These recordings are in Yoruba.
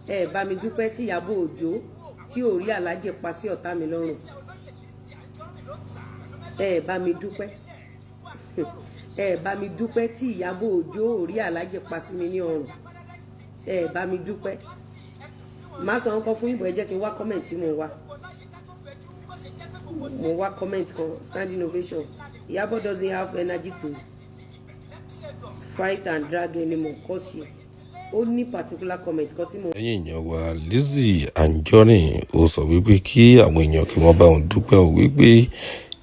Ẹ bá mi dúpẹ́ tí Ìyábọ̀ Òjó tí ò rí Aláàjì pa sí ọ̀tá mi lọ́rùn. Ẹ bá mi dúpẹ́, ẹ bá mi dúpẹ́ tí Ìyábọ̀ Òjó ò rí Aláàjì pa sí mi ní ọrùn. Ẹ bá mi dúpẹ́. Má sọ nǹkan fún ìbò. Ẹ jẹ́ kí n wá comment tí mo wá. Mo wá comment kan. Standing ovation. Ìyábọ̀ doesn't have energy to fight and drag anymore, 'cause she ó ní particular comment kan tí mo. Ẹ̀yin èèyàn wa, Lizzy Anjorin ó sọ wípé kí àwọn èèyàn kí wọ́n bá òun dúpẹ́ ò wípé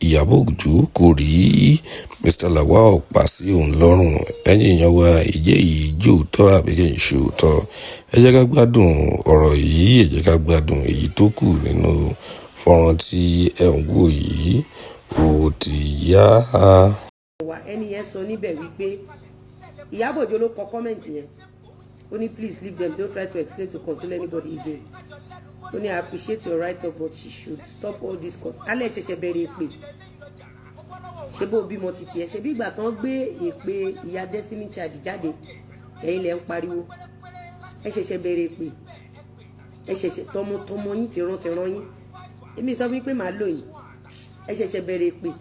Ìyábọ̀ Òjó kò rí Mr Lawal pa sí òun lọ́rùn. Ẹ̀yin èèyàn wa, ìjẹ́ yìí jòótọ́ àbí kì í ṣe òótọ́? Ẹ jẹ́ ká gbádùn ọ̀rọ̀ yìí. Ẹ jẹ́ ká gbádùn èyí tó kù nínú fọ́nrán tí ẹ̀ ń wò yìí. Ó ti yá. Wà ẹni yẹn sọ níbẹ̀ wípé Ìyábọ̀ Òjó ló kọ comment yẹn. Ó ní, "Please leave them. Don't try to explain, to console anybody again." Ó ní, "I appreciate your write up, but she should stop all this, 'cause alẹ́ ṣẹ̀ṣẹ̀ bẹ̀rẹ̀ èpè. Ṣé bó bímọ títí ẹ ṣe bí ìgbà tán gbé èpè ìyá Destiny Child jáde, ẹ̀yin lẹ ń pariwo ẹ ṣẹ̀ṣẹ̀ bẹ̀rẹ̀ èpè, ẹ ṣẹ̀ṣẹ̀ tọmọtọmọ yín, tìrantìran yín. Èmi sọ fún yín pé màá lò yín. Ẹ ṣẹ̀ṣẹ̀ bẹ̀rẹ̀ èpè.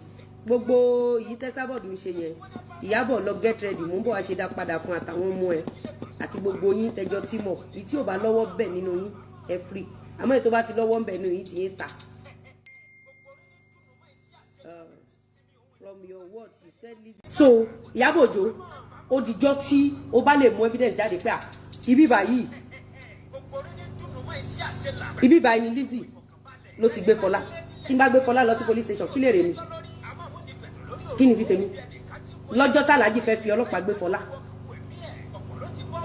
Gbogbo yìí tẹ́sábọ̀dù ń ṣe yẹn, Ìyábọ̀, lọ get ready. Mò ń bọ̀ wá ṣe dá padà fún àtàwọn ọmọ ẹ àti gbogbo yín tẹjọ tí mọ̀ yìí. Tí ò bá lọ́wọ́ bẹ̀ nínú yín, ẹ free. Àmọ́ èyí tó bá ti lọ́wọ́ ń bẹ̀ nínú yín, ti yín ta." From your words, you said Lizzy. So Ìyábọ̀ Òjó, ó dijọ́ tí ó bá lè mú evidence jáde pé à ibi báyìí, ibi báyìí ni Lizzy ló ti gbé Fọlá. Tí n bá gbé Fọlá lọ sí police station, kí lè rè mí? Kí ni ti tèmi lọ́jọ́ tàlájì fẹ́ fi ọlọ́pàá gbé Fọlá?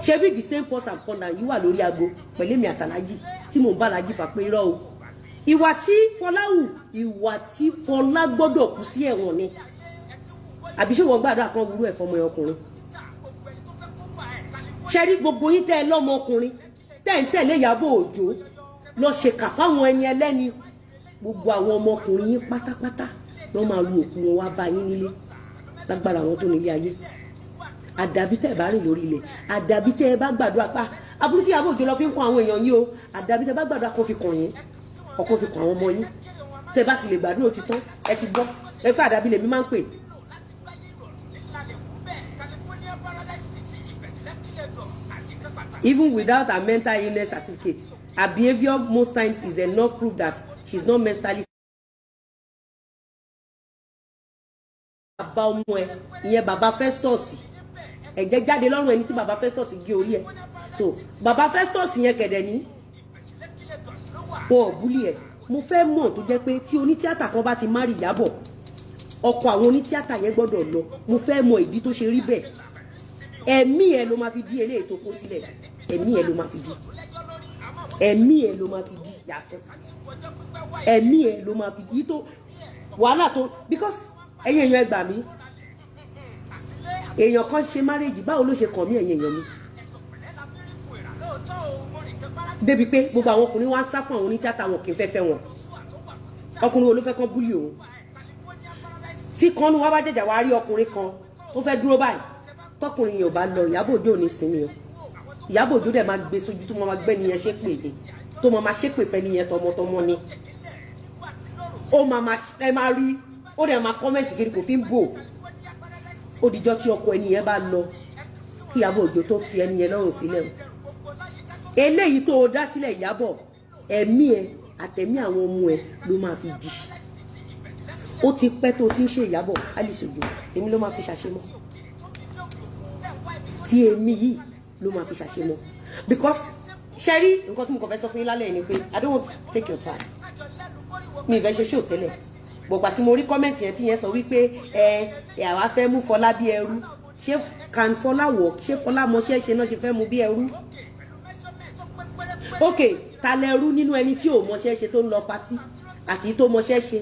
Ṣebí the same person ponder yìí wà lórí aago pẹ̀lú èmi àtàlájì tí mò ń bá alájì fà pé irọ́ o, ìwà tí Fọlá hù, ìwà tí Fọlá gbọ́dọ̀ kú sí ẹ̀wọ̀n ni. Àbí ṣé wọ́n gbàdúrà kan wúrú ẹ̀ fọmọ ẹ ọkùnrin? Ṣe rí gbogbo yín tẹ́ ẹ lọ́mọ ọkùnrin tẹ́ ẹ ń tẹ̀lé Ìyábọ̀ Òjó lọ ṣèkà fáwọn ẹni ẹlẹ́ni, gbogbo àwọn ọmọkùnrin yín pátápátá lọ́ máa lu òkú wọn wá bá yín nílé lágbára àwọn tó nílé ayé. Àdàbí tẹ́ ẹ bá rìn lórí ilẹ̀, àdàbí tẹ́ ẹ bá gbàdúrà pa aburú tí Ìyábọ̀ Òjó lọ fi ń kọ́ àwọn èèyàn yìí o, àdàbí tẹ́ ẹ bá gbàdúrà kan fi kàn yín, ọkàn fi kàn àwọn ọmọ yín. Tẹ́ ẹ bá ti lè gbàdúrà, ó ti tán. Ẹ ti gbọ́ ẹ pé àdàbí lèmi máa ń pè. Even without her mental illness certificate, her behavior most times is enough proof that she's not mentally. Bàbá ọmọ ẹ ìyẹn, bàbá Festus, ẹ̀jẹ̀ jáde lọ́rùn ẹni tí bàbá Festus gé orí ẹ̀. So bàbá Festus yẹn kẹ̀dẹ̀ ní wọn ò bully ẹ̀. Mo fẹ́ mọ̀ tó jẹ́ pé tí onítíátà kan bá ti marry Ìyábọ̀, ọkọ àwọn onítíátà yẹn gbọ́dọ̀ lọ. Mo fẹ́ mọ̀ ìdí tó ṣe rí bẹ́ẹ̀. Ẹ̀mí ẹ̀ ló máa fi dí eléyìí tó kó sílẹ̀. Ẹ̀mí ẹ̀ ló máa fi dí, ẹ̀mí ẹ̀ ló máa fi dí yàsẹ́, ẹ̀mí ẹ̀ ló máa fi dí tó wàhálà tó, because ẹ̀yin èèyàn, ẹ gbà mí. Èèyàn kan ṣe marriage, báwo ló ṣe kàn mí? Ẹ̀yin èèyàn mi, débi pé gbogbo àwọn ọkùnrin wá ń sá fún àwọn onítíátà, wọn kì í fẹ́ fẹ́ wọn. Ọkùnrin wo ló fẹ́ kán bully òun? Tí kan nu wá bá jẹjà, wá rí ọkùnrin kan tó fẹ́ dúró báyìí, tọkùnrin yẹn ò bá lọ, Ìyábọ̀ Òjó ò ní sinmi o. Ìyábọ̀ Òjó dẹ̀ máa gbé sójú tó máa gbẹ́ nìyẹn ṣépè ni, tó máa ṣépè fẹ́ nìyẹn tọmọtọmọ ni. Ó máa ẹ máa rí, ó dẹ̀ máa comment kiri, kò fi ń bò. Ó dijọ́ tí ọkọ ẹni yẹn bá lọ kí Ìyábọ̀ Òjó tó fi ẹni yẹn lọ́rùn sílẹ̀ o. Eléyìí tó o dá sílẹ̀, Ìyábọ̀, ẹ̀mí ẹ àtẹ̀mí àwọn ọmọ ẹ ló máa fi di. Ó ti pẹ́ tó o ti ń ṣe, Ìyábọ̀ Alice Ojo. Èmi ló máa fi ṣàṣemọ́, tí èmi yìí ló máa fi ṣàṣemọ́, because ṣe rí nǹkan tí mo kàn fẹ́ sọ fún yín lálẹ́ ni pé I don't want to take your time. Mi ì fẹ́ ṣe ṣó tẹ́lẹ̀ gbọ̀gbà tí mo rí comment yẹn tí yẹn sọ wípé ẹ ẹ àwa fẹ́ mú Fọlá bí ẹrú. Ṣé can Fọlá work? Ṣé Fọlá mọṣẹ́ ṣe náà ṣe fẹ́ mú bí ẹrú? Ok, ta lẹrú nínú ẹni tí ò mọṣẹ́ ṣe tó ń lọ party àti tó mọṣẹ́ ṣe?